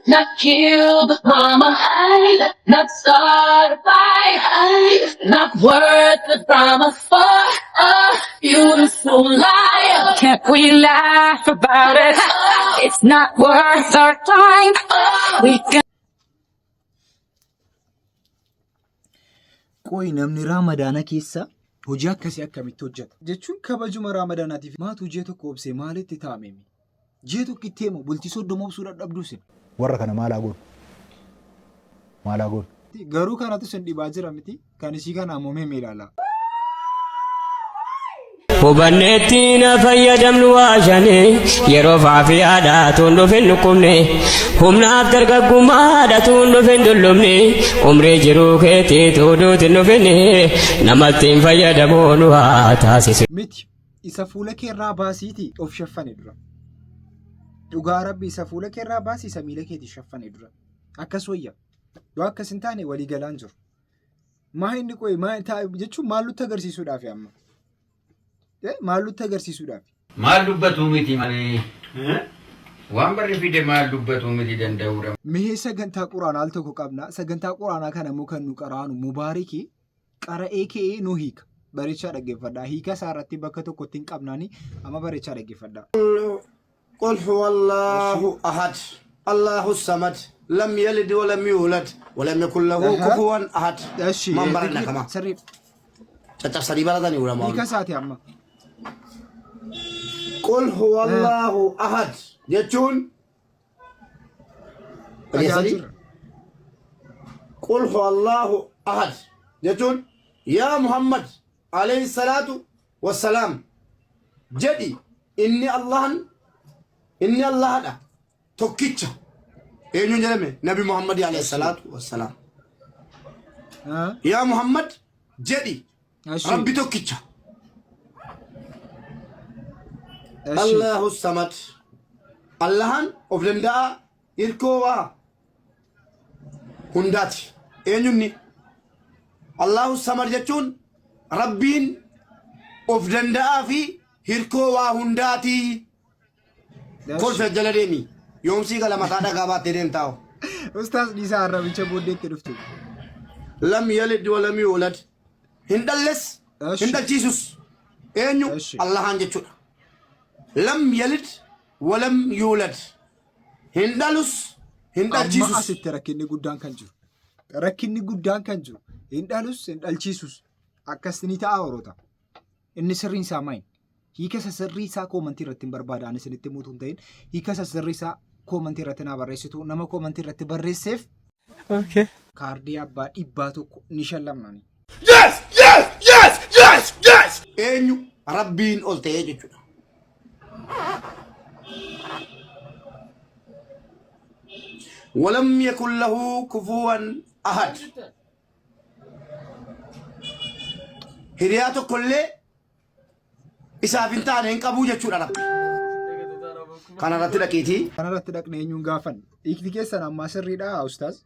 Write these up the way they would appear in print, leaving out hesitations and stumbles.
Not kill the mama, not start a fight, not worth the drama for a beautiful lie. Can't we laugh about it? It's not worth our time. We can. Qoy namni Raamadaana keessa hojii akkasii akkamitti hojjeta? Jechuun kabajuma Raamadaanaatiif maatu ji'a tokko obsee maalitti taa'ame? Ji'a tokko itti himu bultii 30 obsuu dadhabduu isin. Warra kana maal haa goonu? Maal haa goonu? Garuu kanatu isin dhibaa jira miti. Kan isii kana ammoo mee ilaala. Hubanneetti na fayyadamnu waa shanii yeroo faafi haadha tuun dhufin dhukkubne humnaaf dargaggummaadha tuun dhufin dullumne umrii jiruu keetii tuuduutin dhufin namatti hin fayyadamuu nu haa taasisu. Miti isa fuula keerraa baasiiti of shaffane dura. Dhugaa rabbi isa fuula keerraa baasii isa miila keetii shaffane dura. Akkas wayya. Yoo akkas hin taane walii galaan jiru. Maa inni qoyi maa jechuun maal nutti agarsiisuudhaafi amma? Maal nutti agarsiisuudhaafi? Maal dubbatu miti malee. Waan barri fide maal dubbatu miti danda'uudha. Mee sagantaa quraanaa al tokko qabna. Sagantaa quraanaa kana immoo kan nu qaraanu Mubaariki qara'ee ka'ee nu hiika. Bareechaa dhaggeeffadhaa. Hiika isaa irratti bakka tokkotti hin qabnaani amma bareechaa dhaggeeffadhaa. قل هو الله أحد الله الصمد لم يلد ولم يولد ولم يكن له كفوا أحد. Eshi. Man baranna kama. Sirrii. Caccabsanii baratanii ulamaa. Hiika isaati amma. قل هو الله أحد jechuun Dhagaa dhageessanii jirra. قل هو الله أحد jechuun yaa Muhammad alayhi salaatu wassalaam jedhi inni Allahan inni Allahadha tokkicha eenyuun jedhame Nabi Muhammad alayhi salaatu wassalaam. Yaa Muhammad jedhi Rabbi tokkicha. Allahu samad. Allahan of danda'aa hirkoo waa hundaati. Eenyunni? Allahu samad jechuun Rabbiin of danda'aa fi hirkoo waa hundaati. Kolfa jala deemi. Yoomsii gala mataa dhagaa baattee deemtaa. Ustaas dhiisaa arrabicha booddeetti dhuftu. Lam yalid wa lam yuulad. Hin dhalles hin dhalchiisus. Eenyu? Allahan jechuudha. Lam yalid wa lam yuulad. Hin dhalus hin Amma dhalchiisus. asitti rakkinni guddaan kan jiru. Rakkinni guddaan kan jiru. Hin dhalus hin dhalchiisus. Akkas ni ta'a horoota. Inni sirriin isaa maali? Hiika isa sirrii isaa koomantii irratti hin barbaada. Ani isinitti himuutu hin ta'in. Hiika isa sirrii isaa koomantii irratti naa barreessitu. Nama koomantii irratti barreesseef kaardii abbaa dhibbaa tokko ni shallamnani. Yes! Yes! Yes! Yes! Yes! Eenyu? Rabbiin ol ta'ee jechuudha. Walam yakun lahu kufuwan ahad. Hiriyaa tokkollee isaaf hin taane hin qabuu jechuudha Rabbi. Kana irratti dhaqiitii. Kana irratti dhaqne eenyuun gaafan? Hiikni keessan ammaa sirriidhaa ustaaz?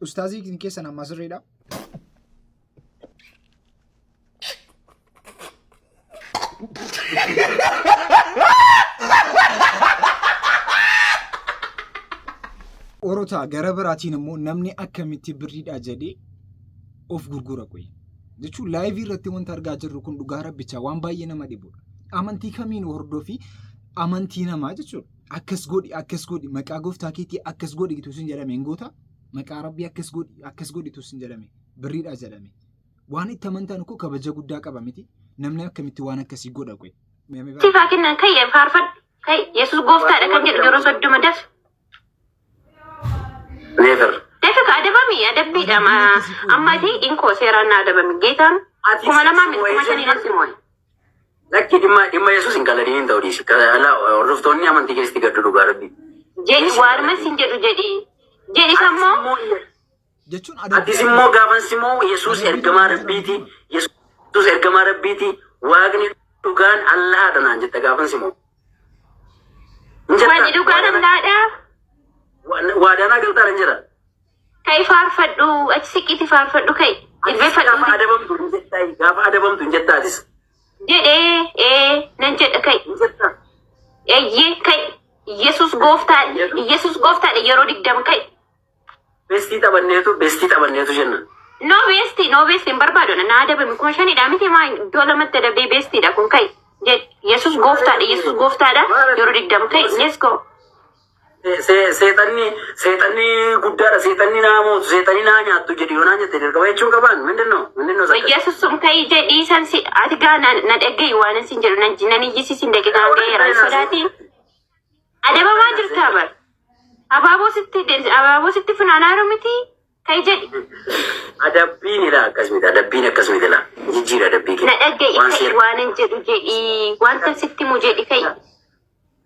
Ustaaz hiikni keessan ammaa sirriidhaa? Orotaa gara biraatiin immoo namni akkamitti birriidhaa jedhee of gurgura qoyi. Jechuun laayivii irratti wanta argaa jirru kun dhugaa rabbichaa waan baay'ee nama dhibudha. Amantii kamiin hordofi amantii namaa jechuudha. Akkas godhi akkas godhi maqaa gooftaa keetii akkas godhi utuu sin jedhame hin goota. Maqaa rabbii akkas godhi akkas godhi utuu sin jedhame birriidhaa jedhame. Waan itti amantan koo kabaja guddaa qaba miti. Namni akkamitti waan akkasii godha qoyi. Siif haa kennan kai faarfadhu kai Yesuus gooftaadha kan jedhu yeroo 30 dafi. Never. Dafi ka adabami adabbiidha ammati inkoo seeraan na adabami geetaan 2000 miti 5000 natti moo'e. Lakki dhimma dhimma Yesuus hin qaladiin hin ta'u dhiisi. Ala hordoftoonni amantii keessatti gaddu dhugaa rabbi. Jedhi waanuma sin jedhu jedhi. Jedhi sammoo Jechuun Atis immoo gaafan simoo Yesuus ergamaa rabbiiti. Yesuus ergamaa rabbiiti. Waaqni dhugaan Allahaadha naan jetta gaafan simoo. Hin jettaa? Waaqni dhugaan Allahaadha. Waadaa naa galtaadha hin jedha. Kai faarfadhu achi siqiiti faarfadhu kai. Atis Jilbeeffadhu. gaafa adabamtu hin jettaa gaafa adabamtu hin jettaa atis. Jedhee ee nan jedha kai. Hin jettaa. Eeyyee kai. Yesus gooftaadha. Yesus gooftaadha yeroo 20 ka'i. Bestii taphanneetu bestii taphanneetu jenna. No bestii, no bestii hin barbaadu. Na adabame 5,000dha miti maa iddoo lamatti adabdee bestiidha kun ka'i. Jedhi. Yesus gooftaadha. Yesus gooftaadha yeroo 20 ka'i. Let's go. Seexanni seexanni guddaadha, seexanni naa mootu, seexanni naa nyaattu jedhi. Yoo naa nyatte dirqama jechuun qabaan ምንድን ነው ምንድን ነው? Yesus sun ka'i jedhii san si ati gaa na dhaga'i waan sin jedhu nan iyyisiisin daqiiqaa ga'eera hin sodaatiin. Adabamaa jirtaa bar. Abaaboo sitti funaanaa jiru miti. Ka'i jedhi. Adabbiin ila akkas miti, adabbiin akkas miti, la jijjiira adabbii Na kee. dhaga'i Waan ka'i seera waan hin jedhu jedhii wanta sitti himu jedhi ka'i.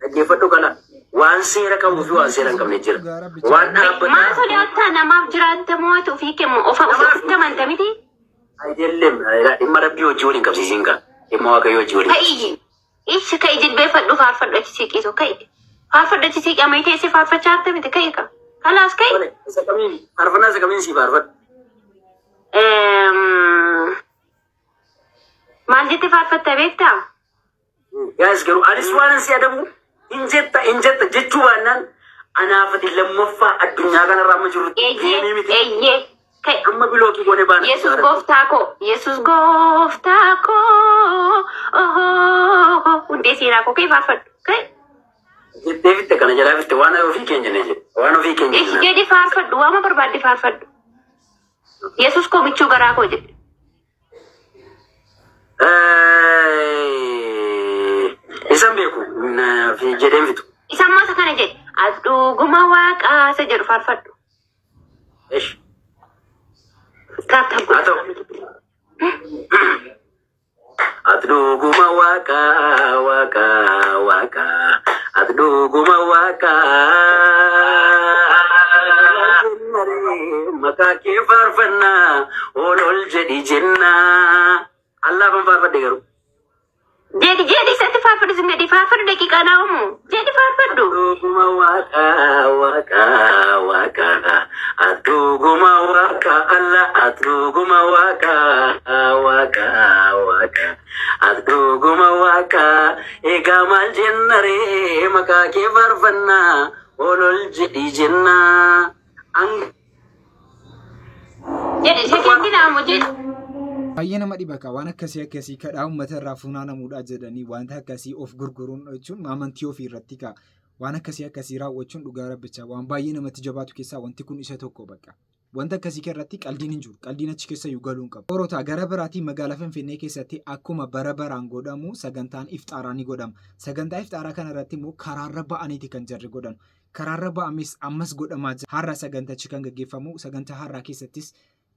Dhaggeeffadhu kana, waan seera qabuu fi waan seera hin qabne jira. Waan Maal dhaabbataa sodaattaa? Namaaf jiraatta moo ati ofii kennu ofa ofitti amanta miti? አይደለም, dhimma rabbii hojii waliin qabsiisiin kaa, dhimma waaqayyoo hojii waliin. Ka'i. Ishi ka'i, jilbeeffadhu, faarfadhu, achi siiqiitu ka'i. Faarfadhu, achi siiqi, ammayii teessee faarfachaa jirta miti, ka'i ka. Kalaas ka'i. Isa kamiin faarfannaa, isa kamiin sii faarfadhu? Maal jette faarfatta beektaa? Guys, garuu anis waan si adabu hin jetta hin jetta jechuu baannaan anaafati lammaffaa addunyaa kanarra amma jiru Eeyyee, eeyyee. Ka'i. Amma block goone baana. Yesus gooftaa koo, Yesus gooftaa koo, ohoo, hundee seenaa koo, ka'e faarfadhu. Ka'i. Jettee fitte kana jalaa fitte, waan ofii keenya jenne jedhe, waan ofii keenya Ishi jenne. jedhi faarfadhu, waama barbaadde faarfadhu. Yesus koo michuu garaa koo jedhe. Isan beeku jedheen fitu. Isa ammaa isa kana jedhe. As dhuguma waaqaa isa jedhu faarfadhu. Esh. Tap tap Haa ta'u. Ati dhuguma waaqa, waaqa, waaqa. Ati dhuguma waaqa. Maqaa kee faarfannaa ol ol jedhi jennaa. Allaafan faarfadhe garuu. Jedhi, jedhi, isatti faarfadhu, sin gadi faarfadhu, daqiiqaa naa uumu. Jedhi faarfadhu. Dhuguma waaqa, waaqa, waaqa. Ati dhuguma waaqa Allah. Ati dhuguma waaqa, waaqa, waaqa. Ati dhuguma waaqa. Egaa maal jennaree? Maqaa kee faarfannaa ol ol jedhi jennaa. Jedhi, sekeetti naamu jedhi. Baay'ee nama dhiba kaa, waan akkasii akkasii kadhaa uummata irraa funaanamuudha jedhanii wanta akkasii of gurguruun jechuun amantii ofii irratti kaa waan akkasii akkasii raawwachuun dhugaa rabbichaa waan baay'ee namatti jabaatu keessaa wanti kun isa tokko bakka. Wanta akkasii irratti qaldiin hin jiru. Qaldiin achi keessa iyyuu galuu hin qabu. Horotaa gara biraatiin magaalaa Finfinnee keessatti akkuma bara baraan godhamu sagantaan iftaaraa ni godhama. Sagantaa iftaaraa kana irratti immoo karaarra ba'aniiti kan jarri godhan. Karaarra ba'ames ammas godhamaa jira. Har'a sagantachi kan gaggeeffamu, sagantaa har'aa keessattis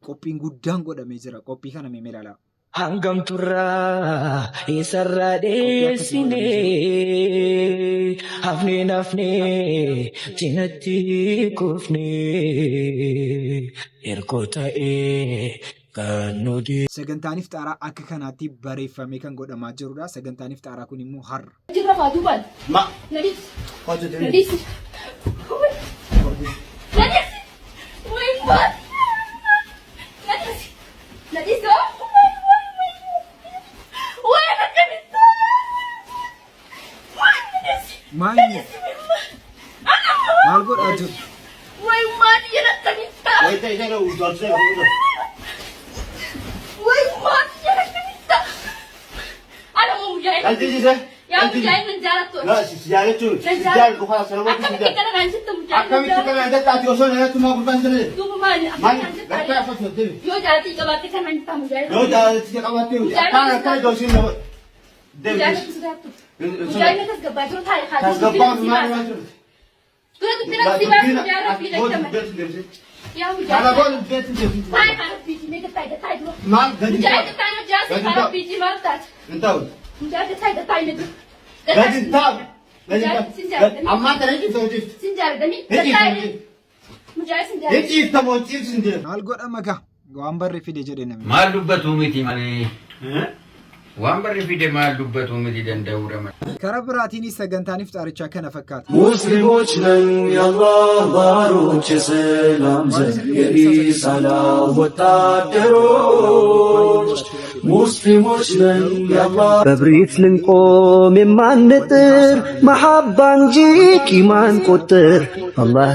qophiin guddaan godhamee jira. Qophii kana mee ilaalaa. Hangam turraa isarraa Qophii akkasii dheessine godhamee jira. Hafnee nafnee cinatti kufne ergoo ta'ee kan nuti. Sagantaan iftaaraa akka kanaatti bareeffamee kan godhamaa jirudha. Sagantaan iftaaraa kun immoo har'a. Jirra faa duubaan. Ma. Nadis. Hojjetu. Nadis. Nadis. Way maal. Nadis. Nadis. Way way way. Way akkamitti. Way nadis. Maal maal godhaa jiru? Way maal jedha akkamitti. Wayita isa irra utaalchee qabu. Way maal jedha akkamitti. Ana moo mujaa'ee. Qalbii Yaa mujaa'ee nan jaalattu. La si jaalachuun si jaalatu kana sana Akkamitti kana naan jettu mujaa'ee? Akkamitti kana jetta ati osoo nyaattu maa gurbaan sana jedhe? Duuba maali? Maal Akkamitti naan jettaa? gartaa afatu deemi. Yoo jaalatii qabaatte kan naan jettaa mujaa'ee? Yoo jaalatti qabaatte akkaan akkana joosiin nama deemi. Mujaa'ee sodaattu. Mujaa'ee tasgabbaa jiru taa'e haa Tasgabbaa maal maal jiru? Dura dubbina si baasu mujaa'ee rabbii dhagtama. Yaa Kana mujaa'ee. booda beetu deemsi. Taa'e haa rabbii mee gattaa'e gattaa'e dura. Maal gadi Mujaa'ee gattaa'e na jaase Gadi haa ta'u. rabbii maal taate? Hin ta'u. Mujaa'ee gattaa'e gattaa'e na dura. Gadi ta'u. Gadi ta'u. Ammaa kana hin ciifta. Sin jaalatami. Hin Gattaa'e. ciifta. Mujaa'ee sin Hin jaalatami. ciifta moo ciifsi hin deemu. Maal godhama gaa? Waan barri fide jedhe namni. Maal dubbatu miti malee. Waan barri fide maal dubbatu miti danda'uudha malee. Karaa biraatiinis sagantaan iftaarichaa kana fakkaata. ሙስሊሞች ነን የአላህ ባሮች የሰላም ዘብ የሪሳላ ወታደሮች። ሙስሊሞች ነን ያአላህ በብሪት ልንቆም የማንጥር መሐባ እንጂ ቂም አንቆጥር አላህ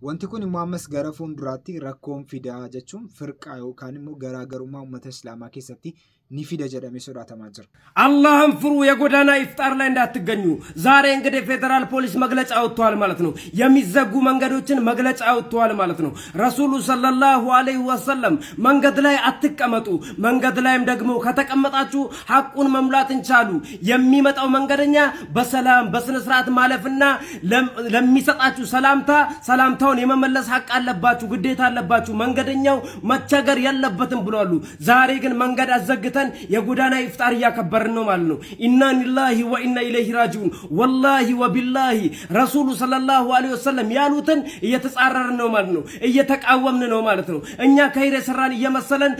Wanti kun immoo ammas gara fuulduraatti rakkoon fidaa jechuun firqaa yookaan immoo garaagarummaa uummata Islaamaa keessatti ni fida jedhamee sodaatamaa jira. አላህን ፍሩ። የጎዳና ኢፍጣር ላይ እንዳትገኙ። ዛሬ እንግዲህ ፌዴራል ፖሊስ መግለጫ አውጥቷል ማለት ነው። የሚዘጉ መንገዶችን መግለጫ አውጥቷል ማለት ነው። ረሱሉ ሰለላሁ ዐለይሂ ወሰለም መንገድ ላይ አትቀመጡ፣ መንገድ ላይም ደግሞ ከተቀመጣችሁ ሐቁን መሙላት እንቻሉ። የሚመጣው መንገደኛ በሰላም በስነ ስርዓት ማለፍና ለሚሰጣችሁ ሰላምታ ሰላምታውን የመመለስ ሐቅ አለባችሁ፣ ግዴታ አለባችሁ። መንገደኛው መቸገር የለበትም ብለዋል። ዛሬ ግን መንገድ አዘግተን የጎዳና ኢፍጣር እያከበርን ነው ማለት ነው። ኢና ሊላሂ ወኢና ኢለይሂ ራጂዑን። ወላሂ ወቢላሂ ረሱሉ ሰለላሁ ዐለይሂ ወሰለም ያሉትን እየተጻረርን ነው ማለት ነው። እየተቃወምን ነው ማለት ነው። እኛ ከይር የሰራን እየመሰለን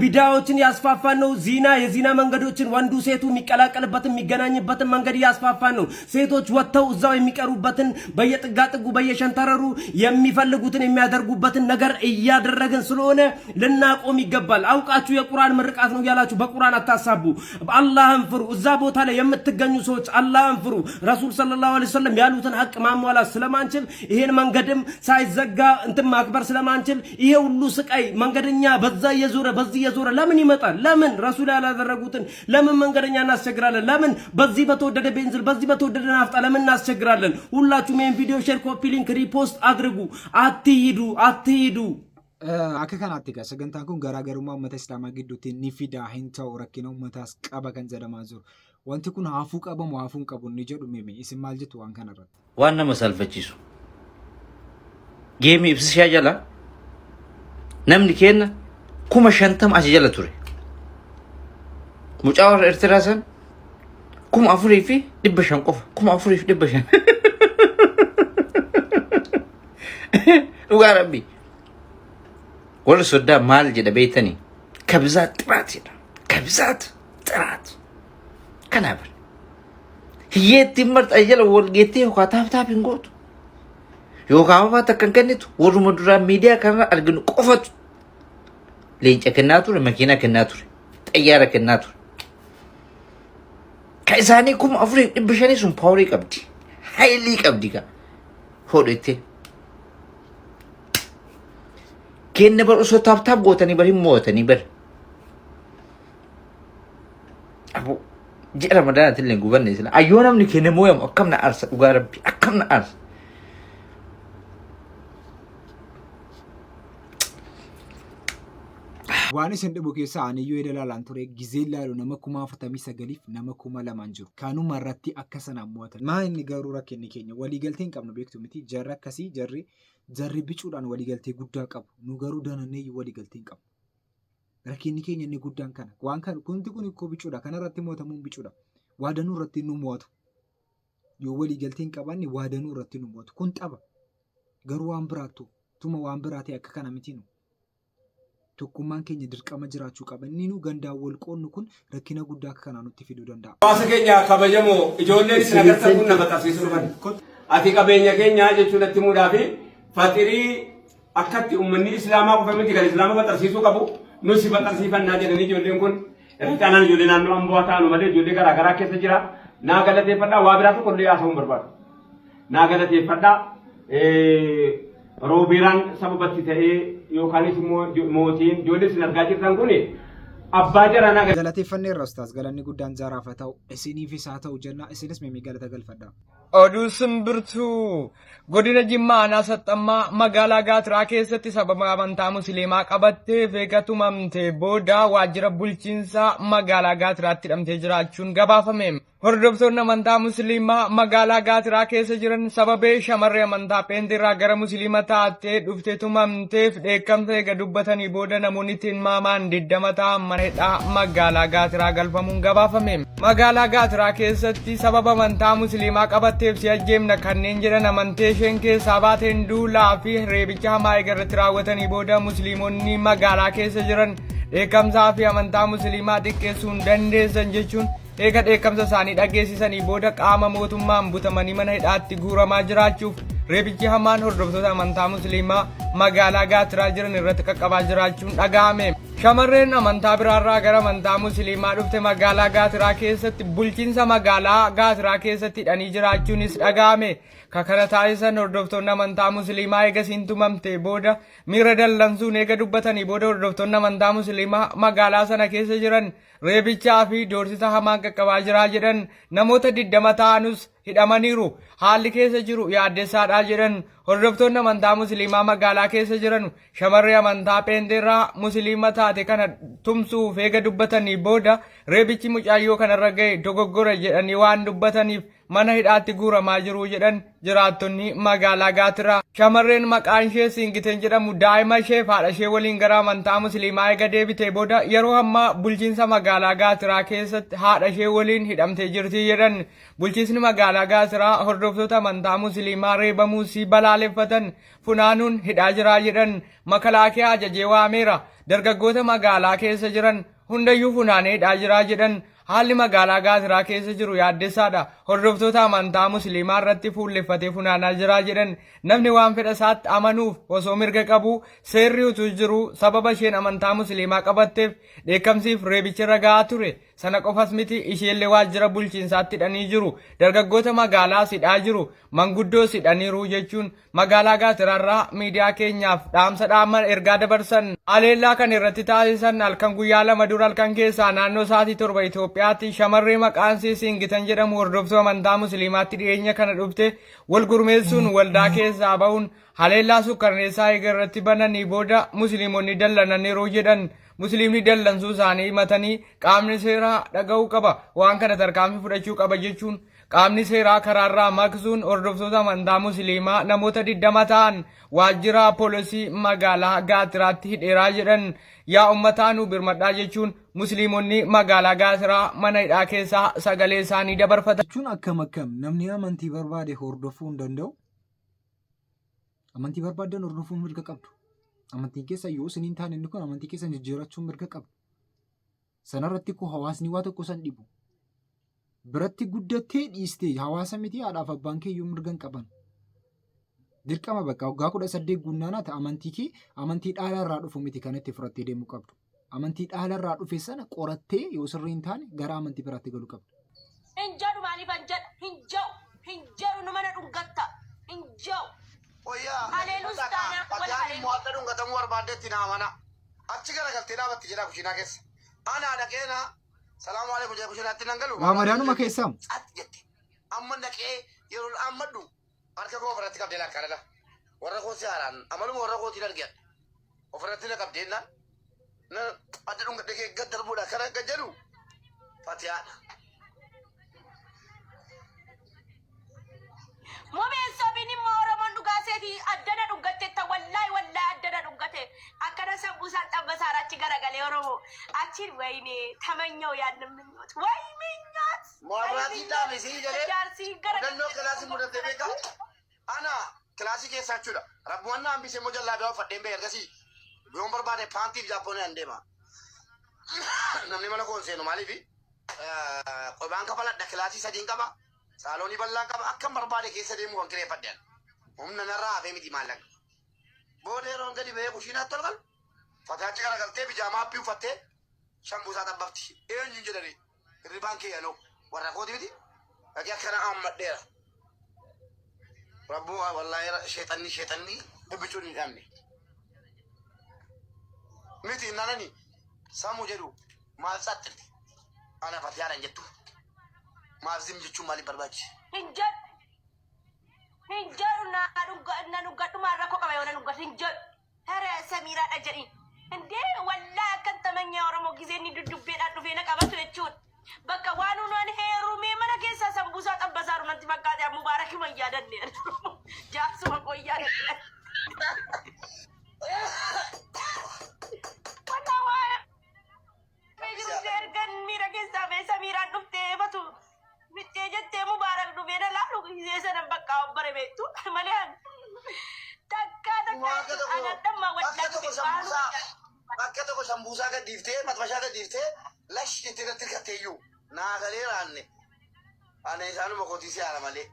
ቢዳዎችን ያስፋፋን ነው። ዚና የዚና መንገዶችን ወንዱ ሴቱ የሚቀላቀልበትን የሚገናኝበትን መንገድ እያስፋፋን ነው። ሴቶች ወጥተው እዛው የሚቀሩበትን በየጥጋጥጉ በየሸንተረሩ የሚፈልጉትን የሚያደርጉበትን ነገር እያደረግን ስለሆነ ልናቆም ይገባል። አውቃችሁ የቁርአን ምርቃት ነው እያላችሁ በቁርአን አታሳቡ። አላህን ፍሩ። እዛ ቦታ ላይ የምትገኙ ሰዎች አላህን ፍሩ። ረሱል ሰለላሁ ዐለይሂ ወሰለም ያሉትን ሐቅ ማሟላት ስለማንችል፣ ይሄን መንገድም ሳይዘጋ እንትን ማክበር ስለማንችል፣ ይሄ ሁሉ ስቃይ መንገደኛ በዛ እየዞረ በዚህ እየዞረ ለምን ይመጣል? ለምን ረሱል ያላደረጉትን ለምን መንገደኛ እናስቸግራለን? ለምን በዚህ በተወደደ ቤንዚን፣ በዚህ በተወደደ ናፍጣ ለምን እናስቸግራለን? ሁላችሁም ይሄን ቪዲዮ share፣ copy link፣ repost አድርጉ። አትሂዱ፣ አትሂዱ። Akka kanaatti egaa sagantaan kun garaagarummaa uummata Islaamaa gidduutti ni fida, hin ta'u, rakkina uummataas qaba kan jedhamaa jiru. Wanti kun hafuu qaba moo hafuu hin qabu inni jedhu mime isin maal jettu waan kanarratti? Waan nama salphachiisu. Geemii ibsishaa jala namni kenna 50,000 achi jala ture. Mucaa warra Eertiraa san 4,500 qofa, 4,500. Dhugaa rabbi. Warri soddaa maal jedha beektanii? ከብዛት ጥራት jedha. ከብዛት ጥራት. Kanaaf hiyyeettiin marxa jala wal geettee yookaan tap tap hin gootu. Yookaan afaa takka hin kennitu. Warruma duraan miidiyaa kanarra arginu qofatu leenca kennaa ture, makiinaa kennaa ture, xayyaara kennaa ture. Ka isaanii 4,500 sun paawarii qabdi. Haayilii qabdi ka. Hodhettee. Kenna bar osoo tap tap gootanii bar hin mo'atanii bar. Abo ji'a Ramadaanaatti illee gubanne sila. Ayyoo namni kenne moo'amu akkam na aarsa, dhugaa rabbi akkam na aarsa. Waan isin dhibu keessaa aniyyuu edda ilaalaan ture gizee ilaalu nama 49,000f nama 2,000 jiru. Kanuma irratti akka sanaan mo'atan. Maa inni garuu rakkinni keenya waliigaltee hin qabnu beektu miti, jarri akkasii jarri bicuudhaan waliigaltee guddaa qabu. Nu garuu danannee waliigaltee hin qabnu. Rakkinni keenya inni guddaan kana. Waan kana kunti kun ikkoo bicuudha. Kana irratti mo'atamuun bicuudha. Waadanuu irratti nu mo'atu. Yoo waliigaltee hin qabaanne waadanuu irratti nu mo'atu. Kun tapha. Garuu waan biraattu tuma waan biraa ta'e akka kana miti nu. Tokkummaan keenya dirqama jiraachuu qaba. Inni nu gandaan wal qoodnu kun rakkina guddaa akka kanaa nutti fiduu danda'a. Hawaasa keenya kabajamoo, ijoolleen isin agartan kun nama qabsiisuu dhufan. Ati qabeenya keenya jechuun natti himuudhaa fi faxirii akkatti uummanni islaamaa qofa miti kan islaama baxarsiisuu qabu, nus baxarsiifannaa jedhanii ijoolleen kun irra caalaan ijoollee naannoo Amboo haa ta'anu malee ijoollee garaa garaa keessa jira. Naa galateeffadhaa, waa biraa tokko illee haasa'uu hin barbaadu. Naa galateeffadhaa. Roobeeraan sababatti ta'ee yookaanis immoo mootiin ijoollee isin argaa jirtan kun abbaa jaranaa. Galateeffanneerra ustaas, galanni guddaan jaraaf haa ta'u, isiniifis haa ta'u jenna, isinis mimii galata galfadhaa. Oduu simbirtuu, godina Jimmaa aanaa Saxxammaa magaalaa Gaatiraa keessatti sababa amantaa musliimaa qabattee eega tumamtee booda waajjira bulchiinsaa magaalaa Gaatiraatti hidhamtee jiraachuun gabaafame. Hordoftoonni amantaa musliimaa magaalaa Gaatiraa keessa jiran sababee shamarree amantaa Pheenxirraa gara musliima taatee dhuftee tumamteef dheekkamsa eega dubbatanii booda namoonni tilmaamaan 20 ta'an mana hidhaa magaalaa Gaatiraa galfamuun gabaafame. Magaalaa Gaatiraa keessatti sababa amantaa musliimaa qabatteef si ajjeemna kanneen jedhan amantee isheen keessaa baateen duulaa fi reebicha hamaa eega irratti raawwatanii booda musliimonni magaalaa keessa jiran dheekkamsaa fi amantaa musliimaa xiqqeessuu hin dandeessan jechuun eega dheekkamsa isaanii dhageessisanii booda qaama mootummaan butamanii mana hidhaatti guuramaa jiraachuuf Reebichi hamaan hordoftoota amantaa Musliimaa magaalaa Gaatiraa jiran irratti qaqqabaa jiraachuun dhaga'ame. Shamarreen amantaa biraarraa gara amantaa Musliimaa dhufte magaalaa Gaatiraa keessatti bulchiinsa magaalaa Gaatiraa keessatti hidhanii jiraachuunis dhaga'ame. Ka kana taasisan hordoftoonni amantaa Musliimaa eega isiin tumamte booda miira dallansuun eega dubbatanii booda hordoftoonni amantaa Musliimaa magaalaa sana keessa jiran reebichaa fi doorsisa hamaan qaqqabaa jira jedhan. Namoota 20 ta'anus hidhamaniiru. Haalli keessa jiru yaaddessaadha jedhan. Hordoftoonni amantaa Musliimaa magaalaa keessa jiran shamarree amantaa Pheenxeerraa Musliima taate kana tumsuuf eega dubbatanii booda reebichi mucaayyoo kanarra ga'e dogoggora jedhanii waan dubbataniif mana hidhaatti guuramaa jiru jedhan jiraattonni magaalaa Gaatiraa. Shamarreen maqaan ishee Siingiteen jedhamu daa'ima ishee fi haadha ishee waliin gara amantaa Musliimaa eega deebitee booda yeroo ammaa bulchiinsa magaalaa Gaatiraa keessatti haadha ishee waliin hidhamtee jirti jedhan. Bulchiisni magaalaa Gaatiraa hordoftoota amantaa Musliimaa reebamuu isii balaaleffatan funaanuun hidhaa jira jedhan. Makalaakiyaa ajajee waameera. Dargaggoota magaalaa keessa jiran hundayyuu funaanee hidhaa jira jedhan. Haalli magaalaa Gaatiraa keessa jiru yaaddessaadha. Hordoftoota amantaa Musliimaa irratti fuulleffatee funaanaa jira jedhan. Namni waan fedha isaatti amanuuf osoo mirga qabuu seerri utuu jiruu sababa isheen amantaa Musliimaa qabatteef dheekkamsiif reebichi irra ga'aa ture. Sana qofas miti isheellee waajjira bulchiinsaatti hidhanii jiru. Dargaggoota magaalaas hidhaa jiru. Manguddoos hidhaniiru jechuun magaalaa Gaatiraarraa miidiyaa keenyaaf dhaamsa dhaaman ergaa dabarsan. Haleellaa kan irratti taasisan halkan guyyaa 2 dura halkan keessaa naannoo sa'aatii 7 Itoophiyaatti shamarree maqaan isii Siingitan jedhamu hordoftuu amantaa Musliimaatti dhiyeenya kana dhufte wal gurmeessuun waldaa keessaa ba'uun haleellaa sukkarneessaa eega irratti bananii booda Musliimonni dallananiiru jedhan. Musliimni dallansuu isaanii himatanii qaamni seeraa dhaga'uu qaba, waan kana tarkaanfii fudhachuu qaba jechuun qaamni seeraa karaarraa maqsuun hordoftoota amantaa Musliimaa namoota 20 ta'an waajjira poolisii magaalaa Gaatiraatti hidheeraa jedhan. Yaa ummataa nu birmadhaa jechuun Musliimonni magaalaa Gaatiraa mana hidhaa keessaa sagalee isaanii dabarfatan. Jechuun akkam akkam namni amantii barbaade hordofuu hin danda'u? Amantii barbaaddan hordofuu mirga qabdu. Amantiin keessa yoo isin hin taane inni kun amantii keessan jijjiirachuu mirga qabdu. Sanarratti koo hawaasni waa tokko san dhibu. Biratti guddattee dhiistee hawaasa miti haadhaaf abbaan kee iyyuu mirga hin qaban. Dirqama bakka waggaa 18 guunnaan ati amantii kee amantii dhaala irraa dhufu miti kan itti fudhattee deemuu qabdu. Amantii dhaala irraa dhufe sana qorattee yoo sirrii hin taane gara amantii biraatti galuu qabda. Hin jedhu maaliifan jedha hin jedhu hin jedhu numa na dhungatta hin jedhu. Qoyyaa Haleelus taanaan wal Fatiyaan haleelu. immoo adda dhungatamuu barbaaddeetti naa amana. Achi garagaltee dhaabatti jedhaa kushiinaa keessa. Anaa dhaqee naa salaamu alaikum jedhee kushiinaatti nan galu. Raamadaanuma keessaa Cat jette. Amma dhaqee yeroo dhaammadhu harka koo ofirratti qabdee lakkaadha. Warra koo si haaraan amaluma warra kootiin arge. Ofirratti na qabdee naan na adda dhungadhee kee gad darbuudha kana gad jedhu Fatiyaadha. Mubeen sobiin immoo Oromoon dhugaa seeti addana dhuggattetta wallaahi wallaahi addana dhuggate akkana sambuusaan xabbasaara achi garagalee Oromoo achiin wayne tamanyaw yaadna minyoot way minyoot way Maabiraatii minyoot dhaame sii jedhee jaarsii mudannoo garagalee kilaasii mudatee beekaa? Ana kilaasii keessaa jechuudha. Rabbuman na hambise immoo jallaabiyaa uffadheen bahe ergasii yoon barbaade paantiif jaappoonii an deema. Namni mana koo hin seenu maaliif qobaan kafaladha kilaasii sadiin qaba saaloonii bal'aan qaba akkan barbaade keessa deemuu kan kireeffadhe ani. Humna narraa hafee miti maallaqa. Booda yeroon gadi bahee kushiinaatti ol galu fataachi garagaltee bijaamaa haphii uffattee shambuusaa xabbabti. Eenyu jedhanii hirribaan kee anoo warra kooti miti dhaqee akkana ammadheera. Rabbuu wallaahi sheexanni sheexanni bibbicuun hin dhabne. Miti nanani samu jedhu maal tsaxxirti ana fatiyaadhaan jettu maal zim jechuun maaliif barbaachise? Hin jedhu hin jedhu na dhugga na dhuggadhu maal rakkoo qaba yoo na dhuggadhu hin jedhu. Tara Samiiraadha jedhiin. Indee wallaa akkan tamanyaa Oromoo gizee inni duddubbeedhaan dhufee na qabatu jechuudha. Bakka waan hunaan heerumee mana keessaa sambuusaa xabbasaaru natti fakkaate amma Mubaarakima hin yaadanne. Jaarsuma koo hin yaadanne. Wallaa waa jiru ergan miira keessaa ba'ee Samiiraan dhuftee batu mixxee jettee Mubaarak dhufee na laalu gizee sana bakka obbare beektu malee an takkaa takkaa Akka tokko ana dhamma akka wallaa tokko dhufe waan sambuusaa akka tokko sambuusaa gad dhiiftee matbashaa gad dhiiftee lash jettee irratti hirkattee iyyuu naa galee raanne ani isaanuma kootii si haala malee.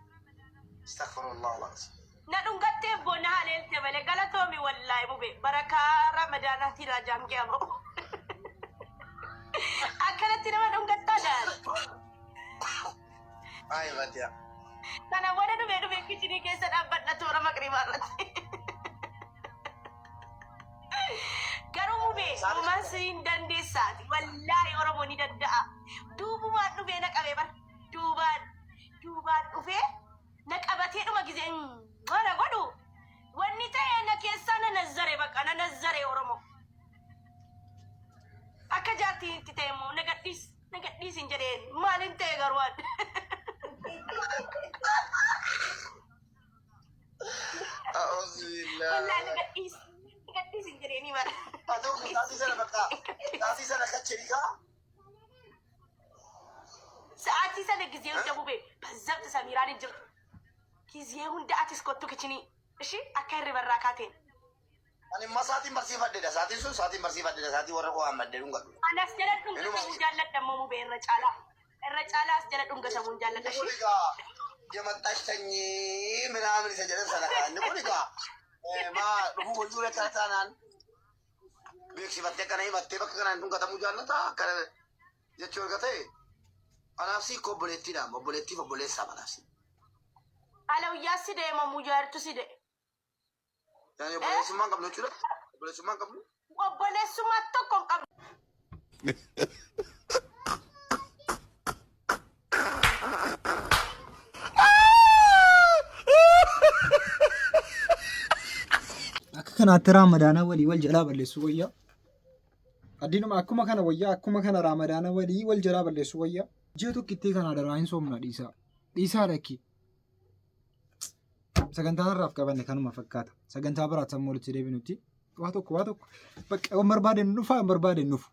Astaghfirullah al-azim. Na dhungattee bona haleelte malee galatoomi wallaahi mube barakaa ramadaanaatiin raajaan kee haa ba'u. Akkanatti nama dhungattaa daal. Ay, Fatiha. Kana booda dhufee dhufee kichinii keessa dhaabbadha toora maqribaa irratti. Garuu mubee dhumaan si hin dandeessaati. Wallaahi Oromoo ni danda'a. Duubumaan dhufee na qabee bar. Duubaan duubaan dhufee na qabatee dhuma gizee na godhu. Wanni ta'e na keessaa na nazzare bakka na nazzare Oromoo. Akka jaartiin itti ta'e immoo na gadhiis na gadhiis hin jedheen maalin ta'e garuu an. Wallaahi na gadhiis na gadhiis hin jedheeni bara. Haa ta'u sa'aatii sana bakka sa'aatii sana kachee kaa. Sa'aatii sana gizee hunda bube bazzabti Samiiraan hin jirtu. Gizee hunda atis kottu kichinii. Ishi akka hirribarraa kaateen. Ani immoo sa'aatiin barsiifadheedha. Sa'aatiin sun sa'aatiin barsiifadheedha. Sa'aatii warra koo hammadhee dhungadhu. Ani as jala dhungatamuu jaalladha immoo mubee irra caalaa. Irra caalaa as jala dhungatamuu jaalladha Inni kun ishee. egaa የመጣች ተኝ ምናምን isa jedhan sana kaa. Inni kun egaa maa dhufuu wayyuu akkana taanaan beeksifattee akkana himattee bakka kanaan dhungatamuu jaallata akkana jechuu erga ta'e anaaf si obboleettiidha obboleettiif obboleessaa anaaf si. Alawiyyaa si deema mujaartu si de. Yaani obboleessummaa hin qabnu jechuudha. Obboleessummaa hin qabnu. Obboleessummaa tokko hin qabnu. Akka kanaatti raamadaana walii wal jalaa balleessuu wayyaa. Addinuma akkuma kana wayyaa akkuma kana raamadaana walii wal jalaa balleessuu wayyaa. Ji'a tokkittii kana daraa hin soomna dhiisaa. Dhiisaa lakki. Sagantaa har'aaf qabanne kanuma fakkaata. Sagantaa biraatti ammoo walitti deebinutti waa tokko waa tokko bakka waan barbaade nu dhufa waan barbaade nu dhufu.